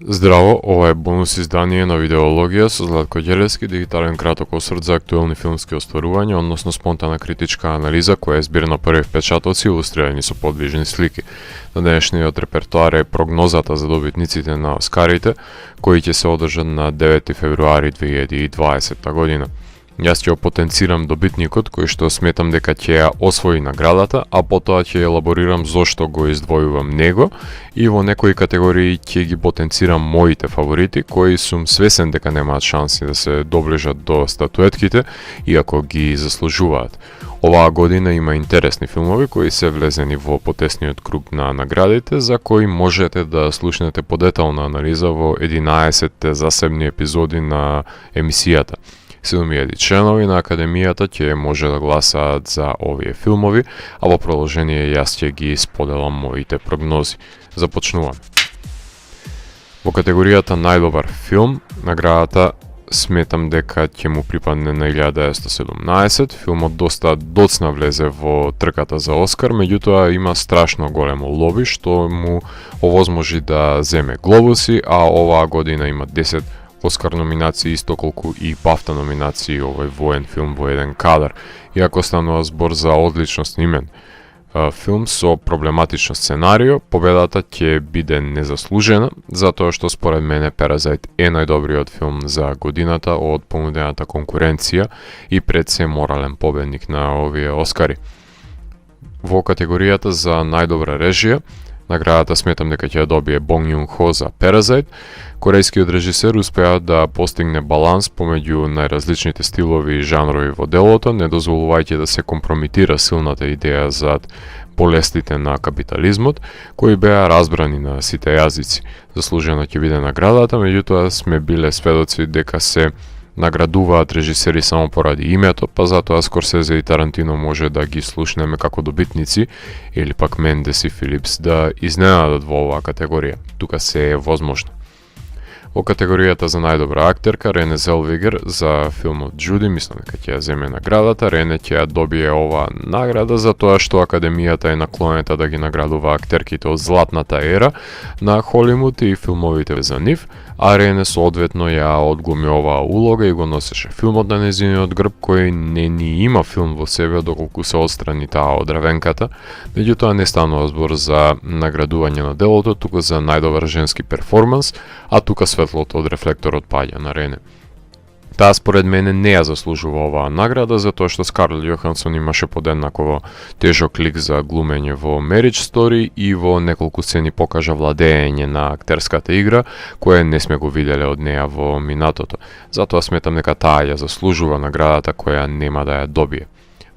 Здраво, ова е бонус издание на Видеологија со Златко Ѓелевски, дигитален краток осврт за актуелни филмски остварувања, односно спонтана критичка анализа која е збир на први впечатоци илустрирани со подвижни слики. На денешниот репертоар е прогнозата за добитниците на Оскарите, кои ќе се одржат на 9 февруари 2020 година. Јас ќе потенцирам добитникот кој што сметам дека ќе ја освои наградата, а потоа ќе елаборирам зошто го издвојувам него и во некои категории ќе ги потенцирам моите фаворити кои сум свесен дека немаат шанси да се доближат до статуетките, иако ги заслужуваат. Оваа година има интересни филмови кои се влезени во потесниот круг на наградите, за кои можете да слушнете подетална анализа во 11 засебни епизоди на емисијата. 7 членови на Академијата ќе може да гласаат за овие филмови, а во продолжение јас ќе ги споделам моите прогнози. Започнувам. Во категоријата најдобар филм, наградата сметам дека ќе му припадне на 1917. Филмот доста доцна влезе во трката за Оскар, меѓутоа има страшно големо лоби што му овозможи да земе глобуси, а оваа година има 10 Оскар номинации, исто колку и BAFTA номинации овој воен филм во еден кадар, иако станува збор за одлично снимен филм со проблематично сценарио, победата ќе биде незаслужена, затоа што според мене Паразайт е најдобриот филм за годината од понудената конкуренција и пред се морален победник на овие Оскари. Во категоријата за најдобра режија, наградата сметам дека ќе ја добие Бонг Јун Хо за Паразайт. Корејскиот режисер успеа да постигне баланс помеѓу најразличните стилови и жанрови во делото, не дозволувајќи да се компрометира силната идеја зад болестите на капитализмот, кои беа разбрани на сите јазици. Заслужено ќе биде наградата, меѓутоа сме биле сведоци дека се наградуваат режисери само поради името, па затоа Скорсезе и Тарантино може да ги слушнеме како добитници, или пак Мендес и Филипс да изненадат во оваа категорија. Тука се е возможно. Во категоријата за најдобра актерка, Рене Зелвигер за филмот Джуди, мислам дека ќе ја земе наградата. Рене ќе ја добие оваа награда за тоа што Академијата е наклонета да ги наградува актерките од златната ера на Холивуд и филмовите за нив, а Рене соодветно ја одглуми оваа улога и го носеше филмот на нејзиниот грб, кој не ни има филм во себе доколку се отстрани таа од равенката. Меѓутоа не станува збор за наградување на делото, туку за најдобар женски перформанс, а тука светлото од рефлекторот паѓа на Рене. Таа според мене не ја заслужува оваа награда, затоа што Скарлет Јохансон имаше подеднакво тежок лик за глумење во Marriage Story и во неколку сцени покажа владење на актерската игра, кое не сме го виделе од неа во минатото. Затоа сметам дека таа ја заслужува наградата која нема да ја добие.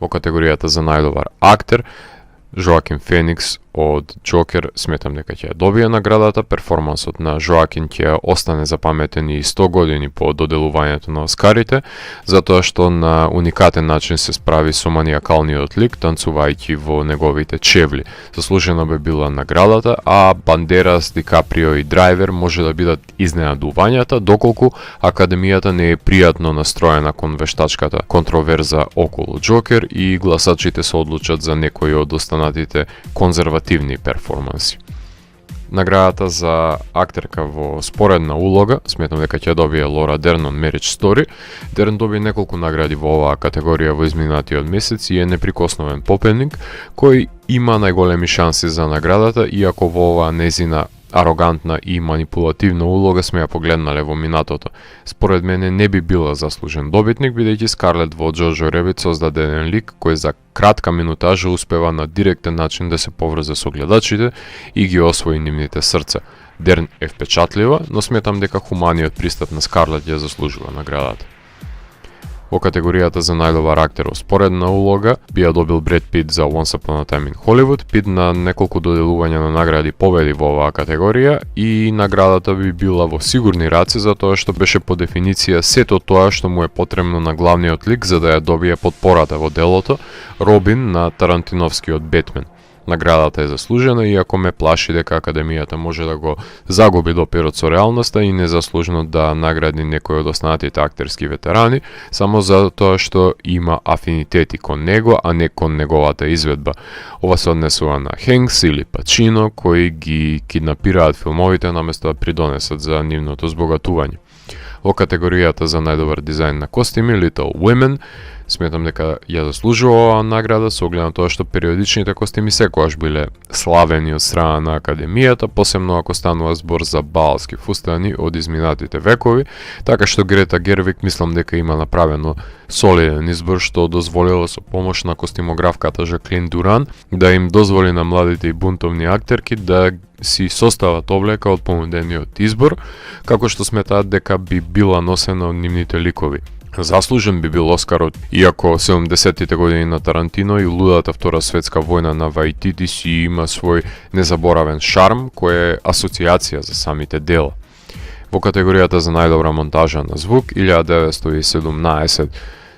Во категоријата за најдобар актер, Жоакин Феникс од Джокер сметам дека ќе ја добие наградата. Перформансот на Жоакин ќе остане запаметен и 100 години по доделувањето на Оскарите, затоа што на уникатен начин се справи со маниакалниот лик, танцувајќи во неговите чевли. Заслужена би била наградата, а Бандерас, Ди Каприо и Драйвер може да бидат изненадувањата, доколку Академијата не е пријатно настроена кон вештачката контроверза околу Джокер и гласачите се одлучат за некои од останатите конзервативни перформанси. Наградата за актерка во споредна улога, сметам дека ќе добие Лора Дерн од Marriage Story. Дерн доби неколку награди во оваа категорија во изминатиот месец и е неприкосновен победник кој има најголеми шанси за наградата, иако во оваа незина арогантна и манипулативна улога сме ја погледнале во минатото. Според мене не би била заслужен добитник, бидејќи Скарлет во Джоджо Ребит создаде еден лик кој за кратка минутажа успева на директен начин да се поврзе со гледачите и ги освои нивните срца. Дерн е впечатлива, но сметам дека хуманиот пристап на Скарлет ја заслужува наградата. Во категоријата за најдобар актер во споредна улога би ја добил Бред Пит за Once Upon a Time in Hollywood. Пит на неколку доделувања на награди победи во оваа категорија и наградата би била во сигурни раци затоа што беше по дефиниција сето тоа што му е потребно на главниот лик за да ја добие потпората во делото, Робин на Тарантиновскиот Бетмен. Наградата е заслужена, иако ме плаши дека Академијата може да го загуби допирот со реалноста и незаслужено да награди некој од останатите актерски ветерани, само затоа што има афинитети кон него, а не кон неговата изведба. Ова се однесува на Хенкс или Пачино, кои ги киднапираат филмовите наместо да придонесат за нивното збогатување. Во категоријата за најдобар дизајн на костими, Little Women, сметам дека ја заслужува оваа награда со оглед на тоа што периодичните костими секогаш биле славени од страна на Академијата, посебно ако станува збор за баалски фустани од изминатите векови, така што Грета Гервиг мислам дека има направено солиден избор што дозволило со помош на костимографката Жаклин Дуран да им дозволи на младите и бунтовни актерки да си состават облека од понудениот избор, како што сметаат дека би била носена од нивните ликови. Заслужен би бил Оскарот, иако 70-тите години на Тарантино и лудата Втора светска војна на Вајтити си има свој незаборавен шарм, кој е асоциација за самите дела. Во категоријата за најдобра монтажа на звук, 1917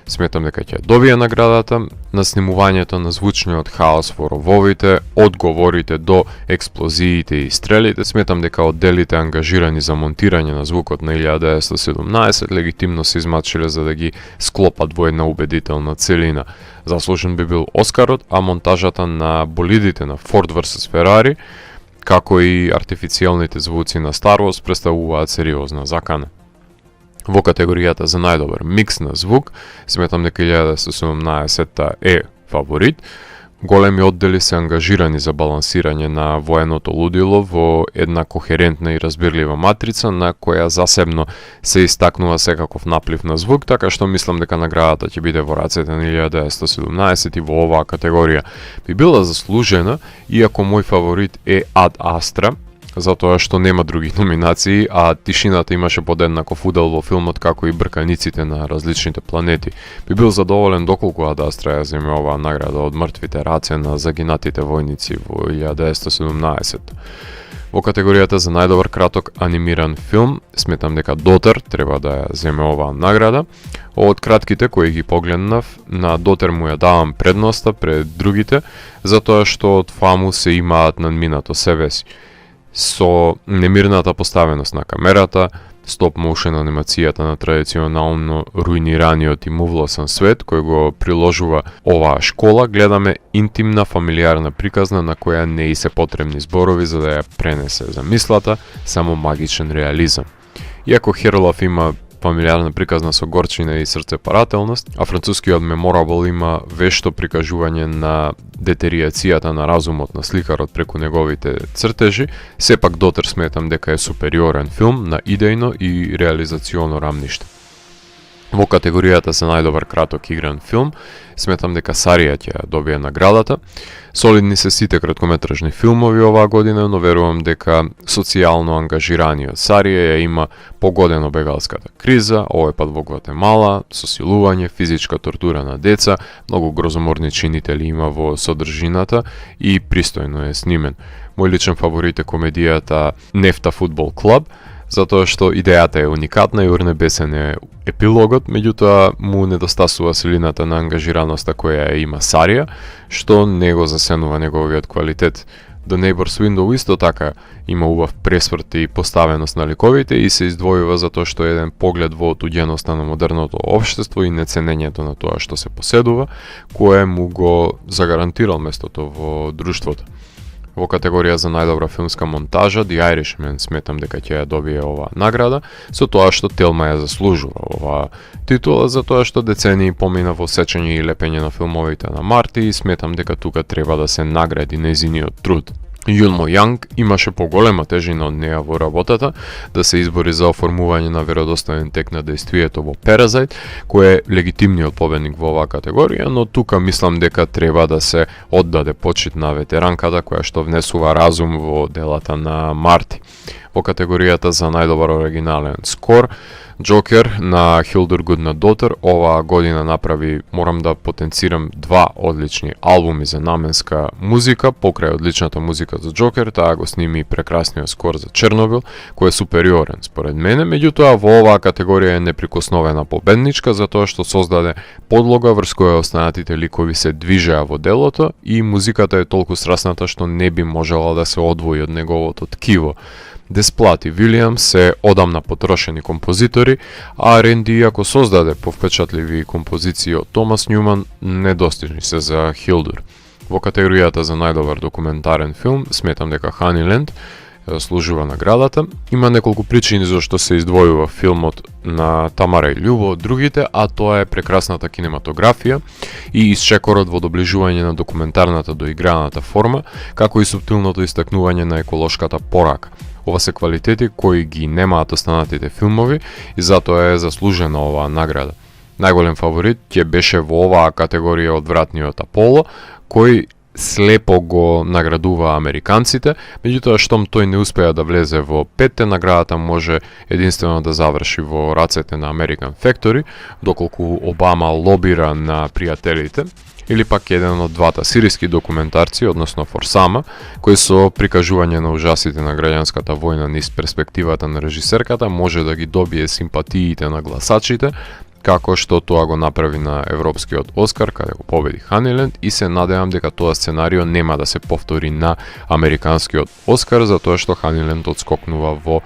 сметам дека ќе добие наградата на снимувањето на звучниот хаос во рововите, од говорите до експлозиите и стрелите. Сметам дека одделите ангажирани за монтирање на звукот на 1917 легитимно се измачиле за да ги склопат во една убедителна целина. Заслужен би бил Оскарот, а монтажата на болидите на Ford vs Ferrari, како и артифицијалните звуци на Star Wars представуваат сериозна закана. Во категоријата за најдобар микс на звук, сметам дека 1917 е фаворит. Големи оддели се ангажирани за балансирање на военото лудило во една кохерентна и разбирлива матрица на која засебно се истакнува секаков наплив на звук, така што мислам дека наградата ќе биде во рацете на 1917 и во оваа категорија би била заслужена, иако мој фаворит е Ad Astra, затоа што нема други номинации, а тишината имаше подеднаков удел во филмот како и брканиците на различните планети. Би бил задоволен доколку Ad Astra ја земе оваа награда од мртвите раце на загинатите војници во 1917. Во категоријата за најдобар краток анимиран филм, сметам дека Дотер треба да ја земе оваа награда. Од кратките кои ги погледнав, на Дотер му ја давам предноста пред другите, затоа што од фаму се имаат надминато себеси. Со немирната поставеност на камерата, стоп моушен анимацијата на традиционално руинираниот и мувлосан свет кој го приложува оваа школа, гледаме интимна фамилиарна приказна на која не и се потребни зборови за да ја пренесе замислата, само магичен реализам. Иако Херлов има фамилиарна приказна со горчина и срцепарателност, а францускиот Memorable има вешто прикажување на детеријацијата на разумот на сликарот преку неговите цртежи, сепак Дотер сметам дека е супериорен филм на идејно и реализационо рамниште. Во категоријата за најдобар краток игран филм, сметам дека Сарија ќе добие наградата. Солидни се сите краткометражни филмови оваа година, но верувам дека социјално ангажираниот Сарија ја има погодено бегалската криза, овој пат во Гватемала, со силување, физичка тортура на деца, многу грозоморни чинители има во содржината и пристојно е снимен. Мој личен фаворит е комедијата Нефта фудбал клуб, затоа што идејата е уникатна и урнебесен е епилогот, меѓутоа му недостасува силината на ангажираноста која има Сарија, што не го засенува неговиот квалитет. The Neighbor's Window исто така има убав пресврт и поставеност на ликовите и се издвојува затоа што е еден поглед во отуѓеноста на модерното општество и неценењето на тоа што се поседува, кое му го загарантирал местото во друштвото. Во категорија за најдобра филмска монтажа, The Irishman сметам дека ќе ја добие оваа награда, со тоа што Телма ја заслужува оваа титула, за тоа што децении помина во сечење и лепење на филмовите на Марти и сметам дека тука треба да се награди нејзиниот труд. Јунмо Јанг имаше поголема тежина од неа во работата, да се избори за оформување на веродостоен тек на дејствието во Паразайт, кој е легитимниот победник во оваа категорија, но тука мислам дека треба да се оддаде почит на ветеранката која што внесува разум во делата на Марти. Во категоријата за најдобар оригинален скор, Joker на Hildur Daughter оваа година направи, морам да потенцирам, два одлични албуми за наменска музика, покрај одличната музика за Joker, таа го сними и прекрасниот скор за Чернобил, кој е супериорен според мене, меѓутоа во оваа категорија е неприкосновена победничка затоа што создаде подлога врз која останатите ликови се движеа во делото и музиката е толку страсната што не би можела да се одвои од неговото ткиво. Десплат и Вилијамс се одамна потрошени композитори, а Ренди, иако создаде повпечатливи композиции од Томас Њуман, недостижни се за Хилдур. Во категоријата за најдобар документарен филм, сметам дека Ханиленд служува наградата. Има неколку причини зашто се издвојува филмот на Тамара и Љубо од другите, а тоа е прекрасната кинематографија и исчекорот во доближување на документарната до играната форма, како и суптилното истакнување на еколошката порака. Ова се квалитети кои ги немаат останатите филмови и затоа е заслужена оваа награда. Најголем фаворит ќе беше во оваа категорија одвратниот Аполо, кој слепо го наградува американците, меѓутоа штом тој не успеа да влезе во петте, наградата може единствено да заврши во рацете на American Factory, доколку Обама лобира на пријателите, или пак еден од двата сириски документарци, односно Форсама, кој со прикажување на ужасите на граѓанската војна низ перспективата на режисерката може да ги добие симпатиите на гласачите, како што тоа го направи на Европскиот Оскар, каде го победи Ханиленд, и се надевам дека тоа сценарио нема да се повтори на Американскиот Оскар, затоа што Ханиленд одскокнува во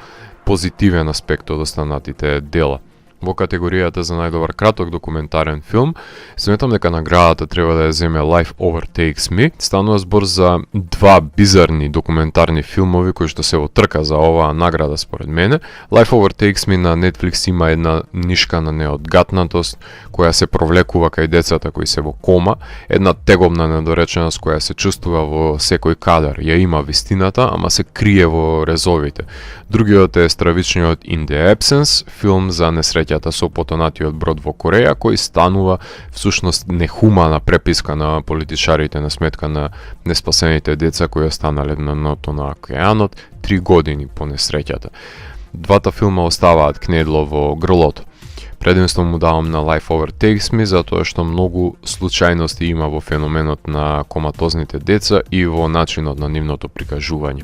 позитивен аспект од останатите дела. Во категоријата за најдобар краток документарен филм, сметам дека наградата треба да ја земе Life Overtakes Me. Станува збор за два бизарни документарни филмови кои што се во трка за оваа награда според мене. Life Overtakes Me на Netflix има една нишка на неодгатнатост која се провлекува кај децата кои се во кома, една тегобна недореченост која се чувствува во секој кадар. Ја има вистината, ама се крие во резовите. Другиот е стравичниот In the Absence, филм за несреќата со потонатиот брод во Кореја, кој станува всушност нехумана преписка на политичарите на сметка на неспасените деца кои останале на дното на океанот 3 години по несреќата. Двата филма оставаат кнедло во грлото. Предимство му давам на Life Overtakes Me, затоа што многу случајности има во феноменот на коматозните деца и во начинот на нивното прикажување.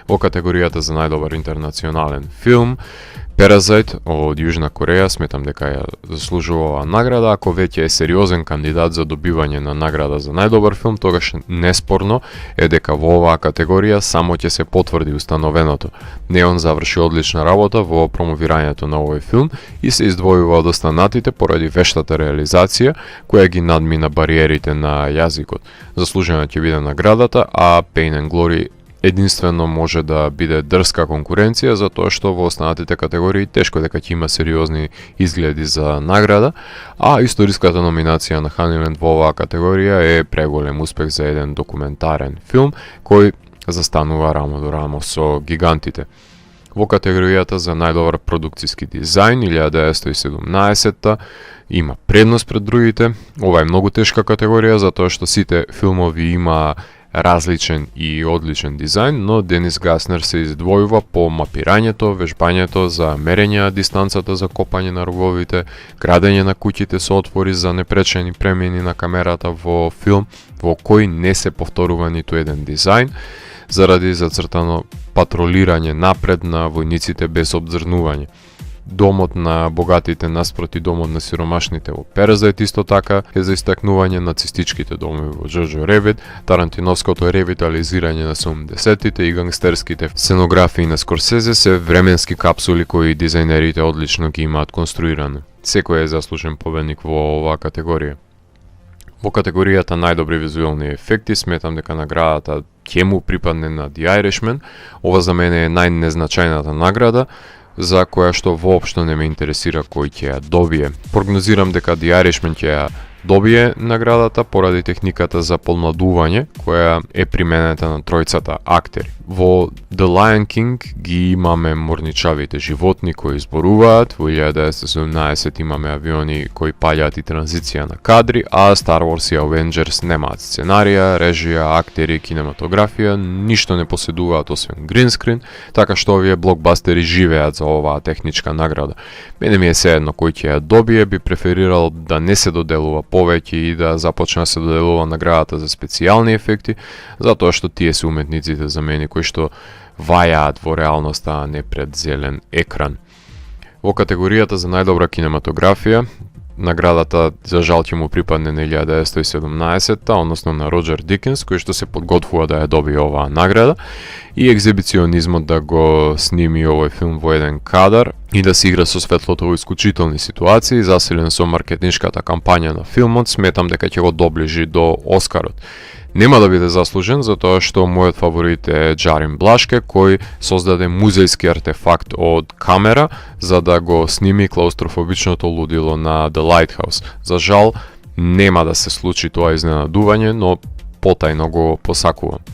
Во категоријата за најдобар интернационален филм, Parasite од Јужна Кореја, сметам дека ја заслужува оваа награда. Ако веќе е сериозен кандидат за добивање на награда за најдобар филм, тогаш неспорно е дека во оваа категорија само ќе се потврди установеното. Неон заврши одлична работа во промовирањето на овој филм и се издвојува од останатите поради вештата реализација која ги надмина бариерите на јазикот. Заслужена ќе биде наградата, а Pain and Glory единствено може да биде дрска конкуренција, затоа што во останатите категории тешко дека ќе има сериозни изгледи за награда, а историската номинација на Ханиленд во оваа категорија е преголем успех за еден документарен филм кој застанува рамо до рамо со гигантите. Во категоријата за најдобар продукцијски дизајн 1917 има предност пред другите. Ова е многу тешка категорија затоа што сите филмови има различен и одличен дизајн, но Денис Гаснер се издвојува по мапирањето, вежбањето за мерење дистанцата за копање на рововите, градење на куќите со отвори за непречени премини на камерата во филм, во кој не се повторува ниту еден дизајн, заради зацртано патролирање напред на војниците без обзрнување. Домот на богатите наспроти домот на сиромашните во Parasite исто така е за истакнување нацистичките домови во Джоджо Ребит, тарантиновското ревитализирање на 70-тите и гангстерските сценографии на Скорсезе се временски капсули кои дизајнерите одлично ги имаат конструирани. Секој е заслужен победник во оваа категорија. Во категоријата најдобри визуелни ефекти сметам дека наградата ќе му припадне на The Irishman. Ова за мене е најнезначајната награда, за која што воопшто не ме интересира кој ќе ја добие. Прогнозирам дека The Irishman ќе ја добие наградата поради техниката за подмладување која е применета на тројцата актери. Во The Lion King ги имаме морничавите животни кои зборуваат, во 1917 имаме авиони кои паѓаат и транзиција на кадри, а Star Wars и Avengers немаат сценарија, режија, актери, кинематографија, ништо не поседуваат освен гринскрин, така што овие блокбастери живеат за оваа техничка награда. Мене ми е сеедно кој ќе ја добие, би преферирал да не се доделува повеќе и да започне да се доделува наградата за специјални ефекти, затоа што тие се уметниците за мене кои што вајаат во реалноста, а не пред зелен екран. Во категоријата за најдобра кинематографија, наградата за жал ќе му припадне на 1917-та, односно на Роџер Дикенс, кој што се подготвува да ја добие оваа награда, и екзибиционизмот да го сними овој филм во еден кадар и да се игра со светлото во исклучителни ситуации, заселен со маркетиншката кампања на филмот, сметам дека ќе го доближи до Оскарот. Нема да биде заслужен, затоа што мојот фаворит е Джарим Блашке, кој создаде музејски артефакт од камера за да го сними клаустрофобичното лудило на The Lighthouse. За жал, нема да се случи тоа изненадување, но потајно го посакувам.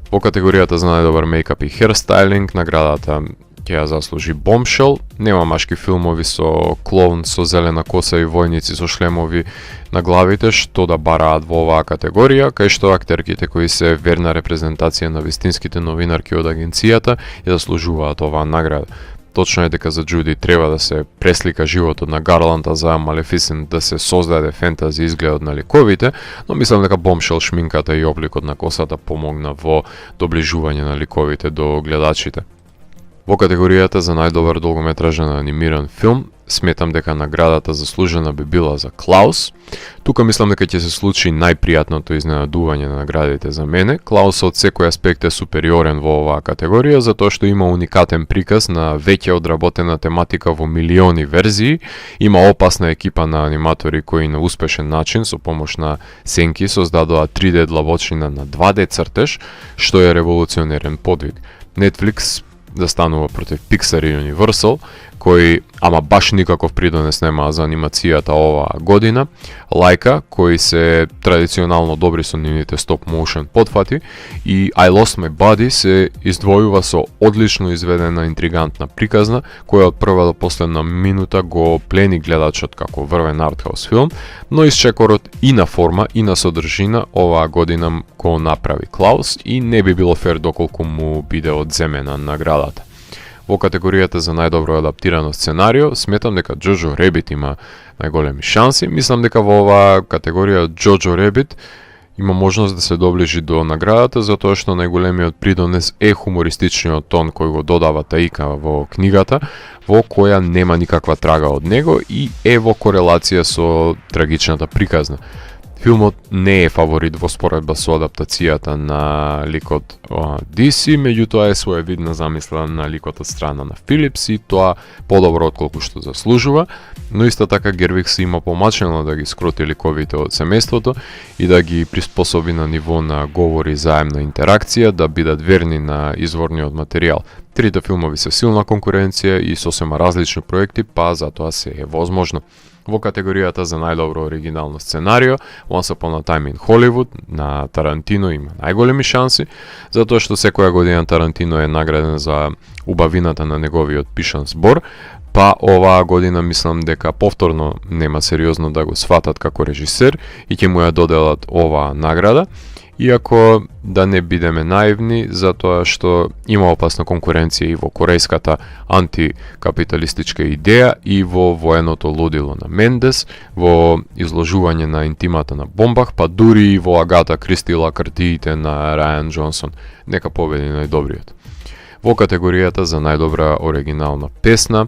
Во категоријата за најдобар мејкап и херстайлинг, наградата ќе ја заслужи Bombshell. Нема машки филмови со клоун со зелена коса и војници со шлемови на главите што да бараат во оваа категорија, кај што актерките кои се верна репрезентација на вистинските новинарки од агенцијата ја заслужуваат оваа награда. Точно е дека за Джуди треба да се преслика животот на Гарланд, а за Малефисент да се создаде фентази изгледот на ликовите, но мислам дека Bombshell, шминката и обликот на косата помогна во доближување на ликовите до гледачите. Во категоријата за најдобар долгометражен анимиран филм, сметам дека наградата заслужена би била за Клаус. Тука мислам дека ќе се случи најпријатното изненадување на наградите за мене. Клаус од секој аспект е супериорен во оваа категорија, затоа што има уникатен приказ на веќе одработена тематика во милиони верзии, има опасна екипа на аниматори кои на успешен начин со помош на сенки создадоа 3D длабочина на 2D цртеж, што е револуционерен подвиг. Netflix застанува против Pixar и Universal, кои ама баш никаков придонес немаа за анимацијата оваа година, Laika, кои се традиционално добри со нивните стоп моушен потфати, и I Lost My Body се издвојува со одлично изведена интригантна приказна, која од прва до последна минута го плени гледачот како врвен артхаус филм, но исчекорот и на форма и на содржина оваа година го направи Клаус и не би било фер доколку му биде одземена наградата. Во категоријата за најдобро адаптирано сценарио, сметам дека Джоджо Ребит има најголеми шанси. Мислам дека во оваа категорија Джоджо Ребит има можност да се доближи до наградата, затоа што најголемиот придонес е хумористичниот тон кој го додава Таика во книгата, во која нема никаква трага од него и е во корелација со трагичната приказна. Филмот не е фаворит во споредба со адаптацијата на ликот DC, меѓутоа е своевидна замисла на ликот од страна на Филипс и тоа подобро отколку што заслужува, но исто така Гервикс има помачено да ги скроти ликовите од семејството и да ги приспособи на ниво на говор и заемна интеракција, да бидат верни на изворниот материјал. Трите филмови се силна конкуренција и сосема различни проекти, па затоа се е возможно. Во категоријата за најдобро оригинално сценарио, Once Upon a Time in Hollywood на Тарантино има најголеми шанси, затоа што секоја година Тарантино е награден за убавината на неговиот пишан збор, па оваа година мислам дека повторно нема сериозно да го сватат како режисер и ќе му ја доделат оваа награда. Иако да не бидеме наивни, затоа што има опасна конкуренција и во корејската антикапиталистичка идеја и во военото лудило на Мендес, во изложување на интимата на Бомбах, па дури и во Агата Кристи лакартиите на Рајан Джонсон. Нека победи најдобриот. Во категоријата за најдобра оригинална песна,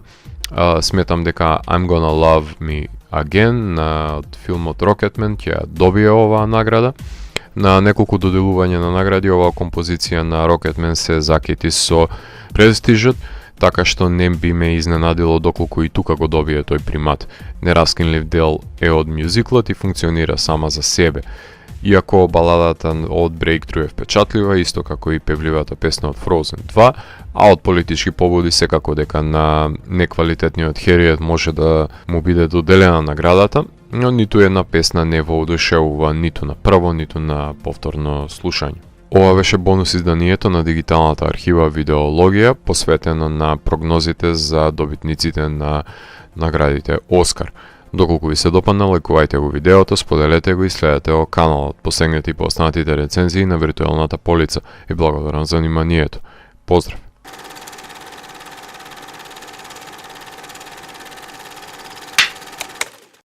сметам дека I'm Gonna Love Me Again на филмот Rocketman ќе добие оваа награда. На неколку доделувања на награди оваа композиција на Rocketman се закети со престижот, така што не би ме изненадило доколку и тука го добие тој примат. Нераскинлив дел е од мюзиклот и функционира сама за себе. Иако баладата од Breakthrough е впечатлива, исто како и певливата песна од Frozen 2, а од политички поводи секако дека на неквалитетниот Хериет може да му биде доделена наградата, но ниту една песна не воодушевува ниту на прво, ниту на повторно слушање. Ова беше бонус изданието на дигиталната архива Видеологија, посветено на прогнозите за добитниците на наградите Оскар. Доколку ви се допадна, лајкувајте го видеото, споделете го и следете го каналот, посегнете и по останатите рецензии на виртуелната полица и благодарам за вниманието. Поздрав!